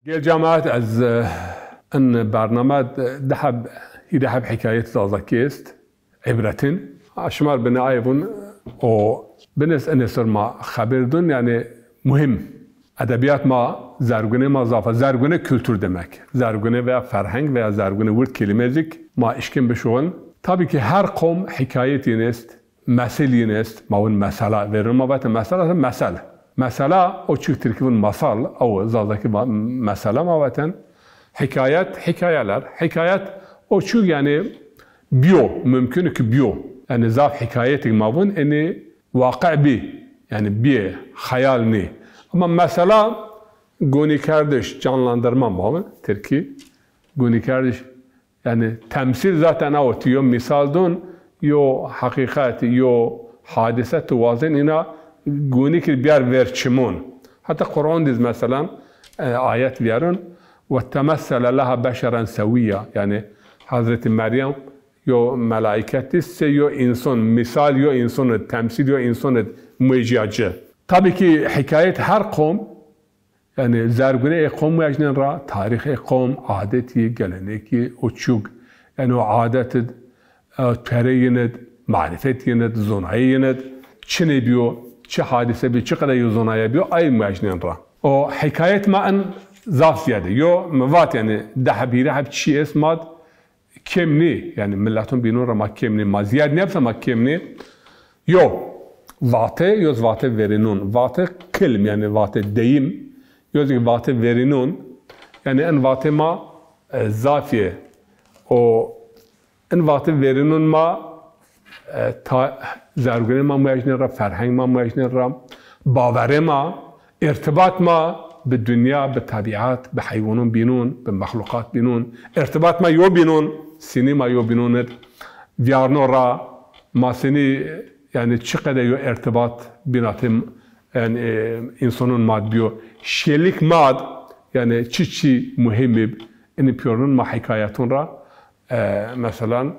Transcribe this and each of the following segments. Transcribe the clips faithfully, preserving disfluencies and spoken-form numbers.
Gel cemaat, ez, e, in bername di heb, hîrê heb hîkayet zazakî est, îbretin. A, şimar binê ay vun o binês inê ser ma xeber dun, yanî muhîm. Edebîyat ma, zergûnê ma zaf a. Zergûne kultur demek. Zergûne veya ferheng veya zergûne wird kelîme zik ma işkin bişuxin. Tabî ki her qom hîkayet yin est. Mesil yin est, ma vun mesela, verînûn ma vate mesela, mesela. Mesela, o çik tirkî vun masal, ew zazakî va-, mesela ma vaten. Hîkayet, hîkayeler. Hîkayet, o çik yanî biyo, mumkin ki biyo. Yanî zaf hîkayetik ma vun, enî waqî bî, yanî bîye, xeyal nî. Ama mesela, gonîkerdiş, canlandırma ma vun, tirkî. Gonîkerdiş, Yanî temsîl zaten aw ti yo mîsal dun, yo heqîqet, yo hadîse ti wazên îna gonî kir biyar ver çimûn. Heta Quran diz meselan, e, ayet viyarun, "Ve temessele leha beşeren sewîya." Yanî Hezretî Meryem yo melaîket diz sey yo înson, mîsal yo înson id, temsîl yo înson id muecîya ci. Tabî ki hîkayet her qom Yanî zergûnê ê qom muecnên ra, tarîx ê qom, adetî, gelenekî, o çûg. Yanî o adet id, e, tere yin id, marîfet yin id, zonayê yin id, çinê bîyo, çi hadîse bî, çi qede yo zonaye bîyo, ay muecnên ra. O hîkayet ma en zaf zîyade. Yo, mi vat yanî di heb, hîrê heb çî est mad, Kêm nî, yanî miletun bînun ra ma kêm nî, ma zîyad nêbse ma kêm nî. Yo, vate, yo zi vate verînun. Vate kilm, yanî vate deyim. Yo zi vate verînun. Yanî en vate ma, e, zafîye. O, en vate verînun ma, e, ta-, zergûnê ma muecnê ra, ferheng ma muecnê ra, bawerê ma, Îrtibat ma bi dinya, bi tebîat, bi heywanûn bînûn, bi mexluqat bînûn, îrtibat ma yo bînûn, sinî ma yo bînûn id vîyarno ra, ma sinî, yanî çi qede yo îrtibat bînatê, yanî, e, însanûn mad bîyo. Şêlik mad, yanî çi çi muhîm bîb, inî pîyornûn ma hîkayetûn ra, e, meselan,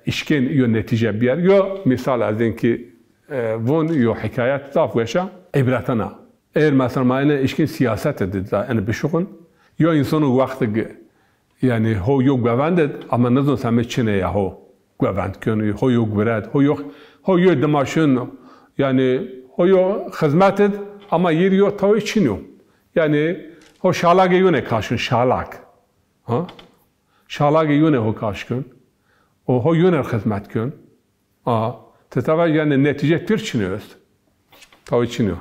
îşkên yo netîce bîyer. Yo mîsal ez ên ki, e, vûn yo hîkayet zaf weş a, îbretena. Êr mesela ma ene işkin sîyasete de da ene bişuxun. Yo însonu wextig, yanî ho yo govend id, ama nizon seme çine ya ho govend kön, ho yo guret, ho yo, ho yo dima şun, yanî ho yo xizmet id, ama yir yo tawê çin yo. Yanî ho şalagê yone kaşkun, şalag. Ha? Şalagê yone ho kaşkun. O ho yone xizmet kön. A, ti tava yanî netîce pir çinî est. Tawî çinî yo.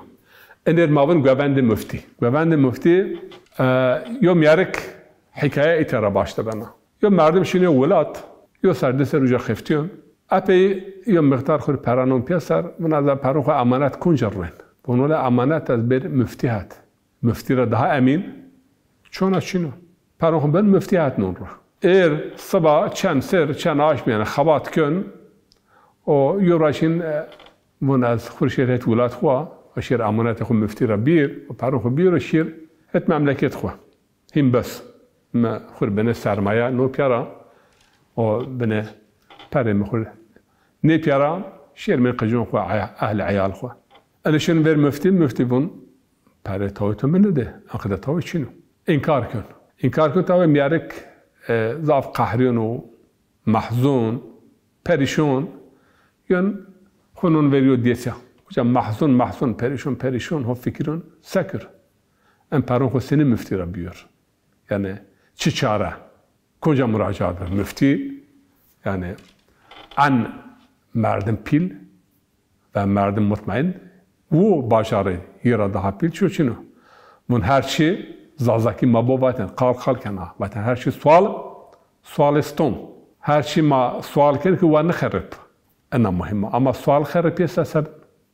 Enêr ma vin govendê muftî. Govendê muftî, e, yo mîyarik hîkaye îte ra başte bena. Yo merdim şinî yo welat, yo ser di ser uca xeftîyon. Epey yo mixtar xwu rê pera non pêser, vina ez a perun xwu emanet kunca ruên. Vono la emanet ez bêr muftî het. Muftî ra daha emîn çona çin o. Perun xwu bin muftî het non ra. Êr siba çend sêr, çend aşm yanî xebat kön. O yo ra şin, e, vun ez xwu rê şêr het welat xwu, şêr emanetê xwu muftî ra bîr, o perun xwu bîr o şêr het memleket xwu. Hîn bes. Mi xwu rê binê sermaye no pîya ra, o binê perê mi xwu rê nê pîya ra, şêr min qicon xwu, eya-, ehl eyal xwu. Enê şin ver muftî, muftî vun, Perê tawê to mi nidê, enqede tawê çin o. Înkar kön. Înkar kön tawê mîyarik, e, zaf qehrîyon û mehzun, perîşon, yon xwu non verî yo dêsya. Uca mehzun, mehzun, perîşon, perîşon, ho fikirun, sekir. En perun xwu senî muftî ra bîyor. Yanî çi çare? Kunca muracaat bi? Muftî, yanî en merdim pîl, ve merdim mutmain, wu bajarî yi ra daha pîl ço çin o. Vun her çî zazakî ma bo vaten, qal qal kena. Vaten her çî sual, sual iston. Her çî ma sual ken ki wa nixerip. Ena muhîm o. Ama sual xeripîyesa se,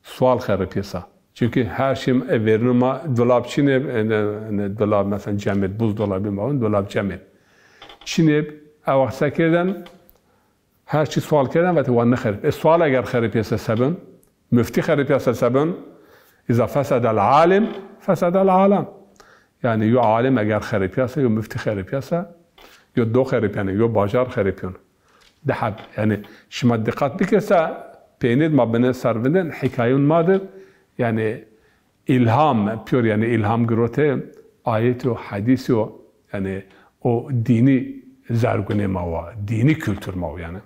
sual xeripîyesa. Çunkî her çî, e, verînû ma dolab çin ê, e, ne, ne, dolab, mesela cemêd, buzdolabî ma vun, dolab cemêd. Çin ê, e, wext se kerdên, Her çî sual kerdên, vatê wa nixerip. E, sual eger xeripîyese se bin? Muftî xeripîyese se bin? Îza fesedel alim, fesedel alem. Yanî yo alim eger xeripîyese, yo muftî xeripîyese, yo do xeripîyene, yo bajar xeripîyon. Di heb. Yanî şima dîqat bikirse, peynî di ma binê ser vindên, hîkayûn ma dir, yanî Îlham, pîyor yanî îlham girote, ayet o, hedîs o, Yanî o dînî zergunê ma wa, dînî kultur ma wa yanî.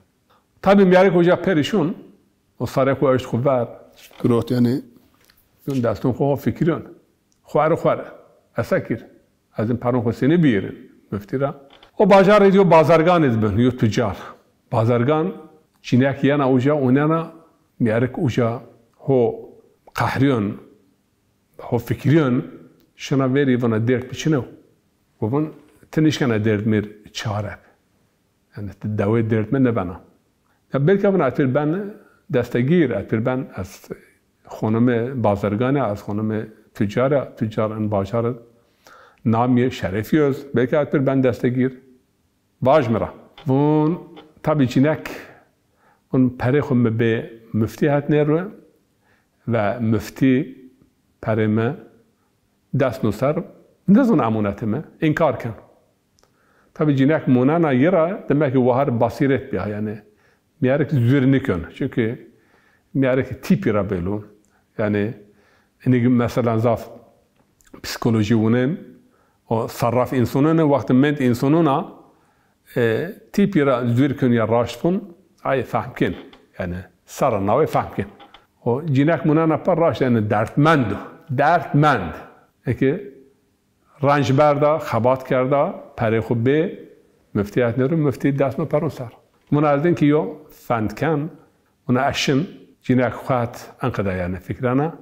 Tabî mîyarêk uca perîşon, o sarê xo eşt xo ver. Girot yanî. Yon deston xo fikirîyon. Xwere xwere. Esa kir. Ez in peron xo senî bîyêrin muftî ra. O bajarê yo bazarganê di bin, yo tucar. Bazargan, cînek yena uca, onena, mîyarêk uca ho qehrîyon, ho fikirîyon, şina verî vana derd mi çin o. Vun ti nişkena derd mi rê çare bi. Yanî ti dewê derd mi nêbena. Ya belka vun ez pir ben destegîr, ez pir ben ez xonimê bazargan a, ez xonimê tucar a, tucar in bajar namî, şerefî yo, belka ez pir ben destegîr. Vaj mi ra. Vun tabî cînek, vun perê xo mi bê muftî het nêro ve muftî perê mi dest no ser, nizon emonetê mi, înkar ken. Tabî cînek monena yi ra, demek ki wahar basîret bîya, yanî mîyarêk zûr nîkon. Çunkî mîyarêk tîpî ra belo. Yanî inî mesela zaf psîkolojî wunên, o sarraf însonon ê, wextê mend însonon a, e, tîpî ra zûr kon ya raşt vun, ay fehm kên. Yanî serra nawê fehm kên. O cînek monena pa raşt, yanî derdmend o. Derdmend. Eke renc berda, xebat kerda, perê xo bê, muftî het nêro, muftî dest no peron ser. Vuna ez din ki yo fend ken, vuna ez şin, cînek xo het enqede yanî fikrena,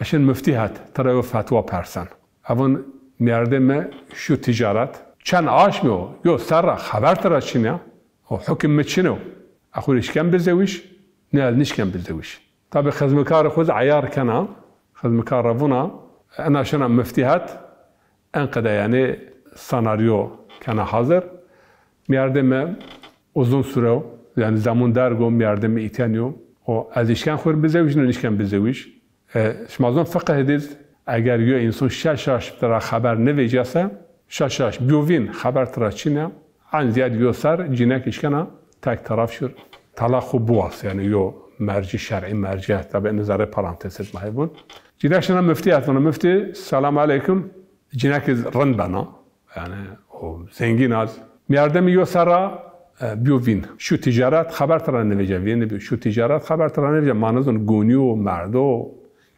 ez şin muftî het, ti ra yo fetwa persen. Ez vun mîyardê mi şû ticaret, çend aşmî o, yo serra xeber ti ra çin a, o hukim mi çin o, ez xo rê şiken bizewij, ne ez nişken bizewij. Tabî xizmikarê xo zî eyar kena, xizmikar ra vuna, ena şina muftî het, enqede yanî senaryo kena hazir. Mîyardê mi uzun süre o, yanî zemun derg o, mîyardê mi îtya nîyo. O ez îşken xo rê bizewij, no nişken bizewij. E, şima zon fiqih di zî, eger yo înson şeş aşm ti ra xeber nêvecîya se, şeş aşm bîyo vîn, xeber ti ra çin a, en zîyad yo ser cînek îşkena tek teref şir. Telaq xo biwas, yanî yo mercî, şer'î mercî, tabî inî zerrê parantez id ma hê vun. Cînek şina muftî het, vana muftî, selam eleykum. Cînek zî rind bena. Yanî o zengîn a zî. Mîyardê mi yo serra, e, bîyo vîn. Şû ticaret, xeber ti ra nêvecîya, vînî bîyo. Şû ticaret, xeber ti ra nêvecîya. Ma nizon gonî yo, merdo,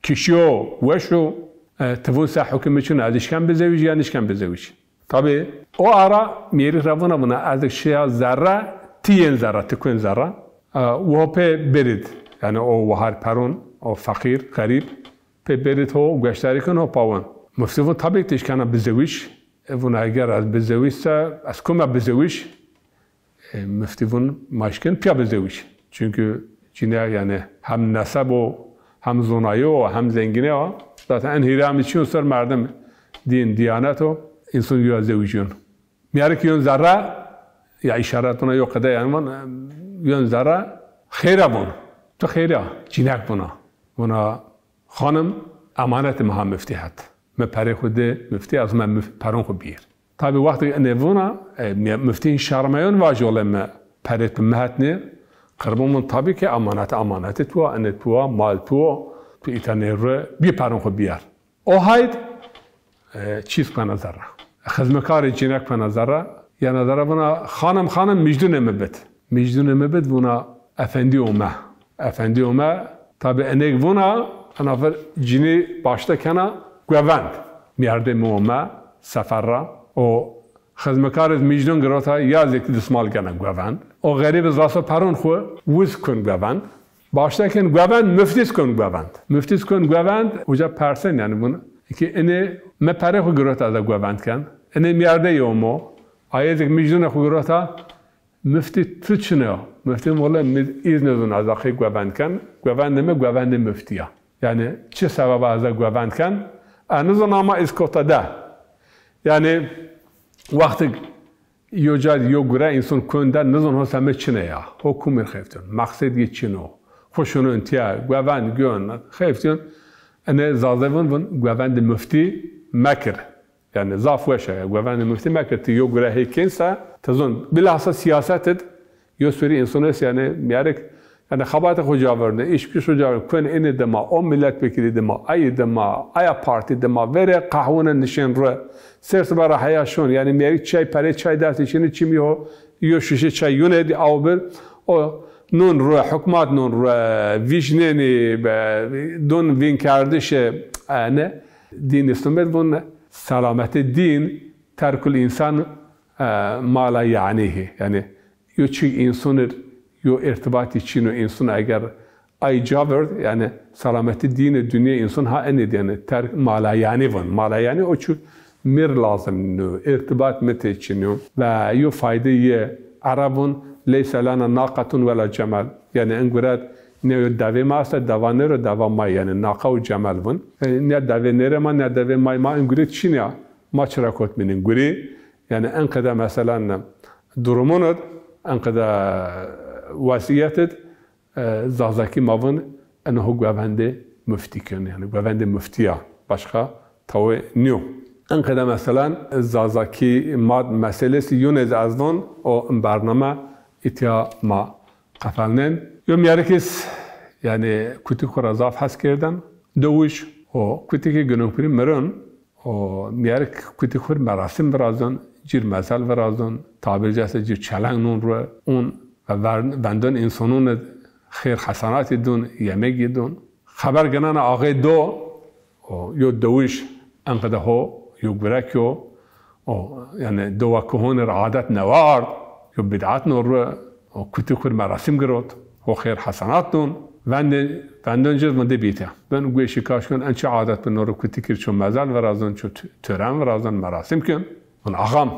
kişî yo, weş o. E, ti vun se hukim mi çin o, ez îşken bizewij ya nişken bizewij. Tabî o ara mîyarêk ra vuna, vuna ez şiya zerre, ti yên zerre, ti kuên zerre. E, wo pê bêrî di. Yanî o wahar peron, o feqîr, xerîb. Pê bêrî di ho, gueşdarî ken ho pa vun. Muftî vun tabî ti îşkena bizewij. E, vuna eger ez bizewij se, ez koma bizewij? E, muftî vun ma îşken pîya bizewij. Çunkî cînek yanî hem neseb o, hem zonayî o, hem zengînî o. Zaten en hîrê mi çîyon ser merdim dîn, dîyanet o, înson yo zewicîyon. Mîyarêk yon zerre, ya îşaret vuna yo qede yanî vun, yon zerre, xêr a vun. Tu xêr a, cînek vuna. Vuna, xanim, emanetê mi ha muftî het. Mi perê xo di muftî, ez ma muf-, peron xo bîyêr. Tabî wextê inê vuna, e, mi-, muftî şermeyon, vajî wele mi perê tu mi het nêr. Qirbon vun tabî ki emanet, emanetê tu a, inê tu a, mal tu a, tu îta nêr ri, bî peron xo bîyer. O hayd, e, çîz kuena zerre. Xizmekarê cînek kuena zerre. Yena zerre vuna, xanim, xanim, mijdunê mi bid. Mijdunê mi bid, vuna, efendî ome. Efendî ome, tabî enêk vuna, ena vir cînî başte kena guevend. Mîyardê mi ome sefer ra. O xizmekarê mijdun girota, ya zî ki dismal kena guevend. O xerîb zî raso peron xwu, wiz kun guevend. Başte ken guevend, muftî zî kon guevend. Muftî zî kon guevend, uca persen yanî vun ki inê mi perê xwu girota ez a guevend ken. Inê mîyardeyê omo. Ayê zî ki mijdunê xwu girota, muftî tu çin o? Muftî wele mi îz nizon ez a qey guevend ken. Guevendê mi guevendê muftî ya. Yanî çi sebeba ez a guevend ken? Ez nizon ama îz kota de. Yanî wextig yo ca yo gure înson kon de nizon ho semê çine ya. Ho kumir xeftîyon. Meqsed yi çin o. Xwu şunon tiya, guevend giyon, xeftîyon. Inê zazê vun vun guevendê muftî mekir. Yanî zaf weş a ya, guevendê muftî mekir. Ti yo gure hê kên se, ti zon. Bilhassa sîyaset id yo serî înson est yanî mîyarêk Yanî xebatê xo ca vernê, îşkî xo ca vernê, kuên ênê dima, o milletvekilî dima, ayî dima, aya partî dima, verê qehwine nişên rue. Ser siba ra heya şon, yanî mîyerî çay, perê çay destî çinî, çimî ho, yo şîşe çay yûnê, dî aw bir, o non rue, hukmat non rue, vîjnenî, be, don vînkerdişê, e, ne? Dîn Îslamî vun, selametê dîn, terkul însan, e, ma la yanîhî. Yanî, yo çî însanir, yo îrtibatî çin o însan eger ay ca verd, yanî selametî dînê dinyê însan ha enê de, yanî terk ma la yanî vun. Ma la yanî o çî mi rê lazim nîyo, îrtibat mi tê çin o. Ve yo fayde yê Ereb vun, leyse lena naqetun wela cemal. Yanî en guret ne yo devê ma esta, deva nêro, deva ma yanî naqa û cemal vun. Yanî ne devê nêrê ma, ne devê may ma en guret çin ya. Ma çira kot mînin gurî? Yanî enqede meselan durumun id, enqede wezîyet id, e, Zazakî ma vin eno ho govendê muftî kin. Yanî govendê muftî ya. Başqa tawê nîyo. Enqede meselan Zazakî ma meselesi yûnê zî ez von o in bername îtya ma qefelnên. Yo mîyerik iz, yanî kutik xwu ra zaf hes kerdên. Dewij o kutikê ginokpirî mirin. O mîyerik kutik xwu rê merasîm virazon, cir mezel virazon, tabîr caîz cir çeleng non rue, un ve ver-, vendon însonon id xêr hesenatî dun, yemegî dun. Xeber ginena axê do, o yo dewij enqede ho, yo gurek yo, o, yanî dewa kuhonir adet newe ard, yo bid'at no rue, o kutik xwu rê merasîm girot, ho xêr hesenat dun, vendê, vendon cir vindê bîte. Ben gueşî kaş kon, en çi adet bi no rue kutikir ço mezel virazon, ço t-, tören virazon, merasîm kin. Vun axam,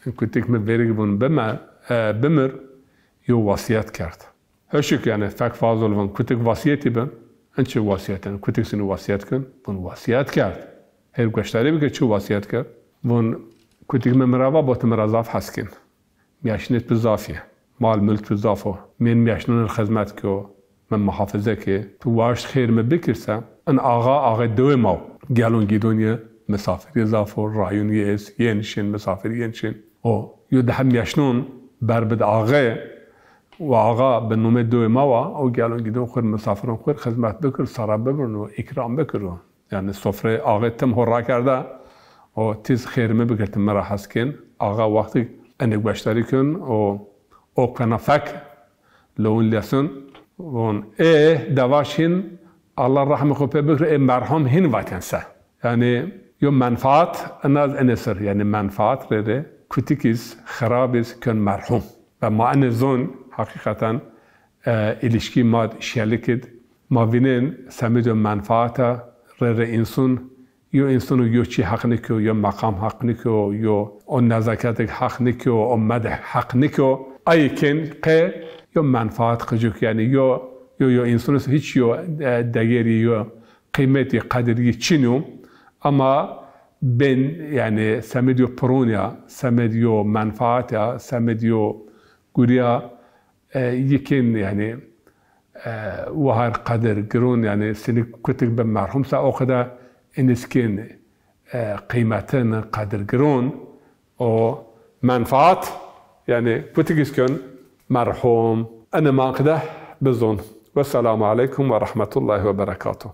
en kutik mi verîg vun bime, e, bimir, yo wasîyet kerd. Heşik yanî fek fazol vun kutik wasîyetî bin. En çi wasîyet yanî kutik sinî wasîyet kin? Vun wasîyet kerd. Her goşdarî bike çi wasîyet kerd? Vun kutik mi mi ra va bo ti mi ra zaf hes kin. Mîyaşnêt tu zaf yê. Mal mulk tu zaf o. Mên mîyaşnon rê xizmet kî o. Mi muhafize kî. Tu waşt xêr mi bikir se. In axa, axê dewê ma o. Gelon gîdon yê, misafirî zaf o, rayûn yê ez, yên şin, misafirî yên şin. O, yo dehe mîyaşnon ber bid axê, û axa bi nomê dewê ma wa, o gelon gîdon xwu rê, misafiron xwu rê xizmet bikir, sere bibirno, îkram bikiro. Yanî sofreyê axê tim ho rakerde, o tiz xêr mi bikir, ti mi ra hes kên. Axa wextî enê goşdarî kin, o, o kena fek, lewin lesun, von, ê, devaj hîn, Allah rehmê xwu pê bikir, ê merhum hîn vatên se. Yanî yo menfaat, ina ez enê ser, yanî menfaat rê rê, kutik iz, xirab iz, kön merhum. Ve ma enê zon, heqîqeten, e, îlişkî ma d şelik id, ma vînên semedê yo menfaata rê rê însun, yo însun yo çî heq nikyo, yo meqam heq nikyo, yo o nezaketik heq nikyo, o medh heq nikyo. Ayê kên qe yo menfaat qicik, yanî yo, yo, yo însun hîç yo, e, degerî yo qîmetî, qedirî çin o. Ama bên, yanî, semedî yo piron ya, semedî yo menfaat ya, semedî yo gurî ya, e, yê kên, yanî, e, wahar qedir giron, yanî, sinî kutik bi merhum se o qede iniz kên, e, qîmetin, qedir giron, o menfaat, yanî, kutik iz kön merhum. Enê ma qede bizon. Wesselamu aleykum ve rahmetullahi ve berekatuh.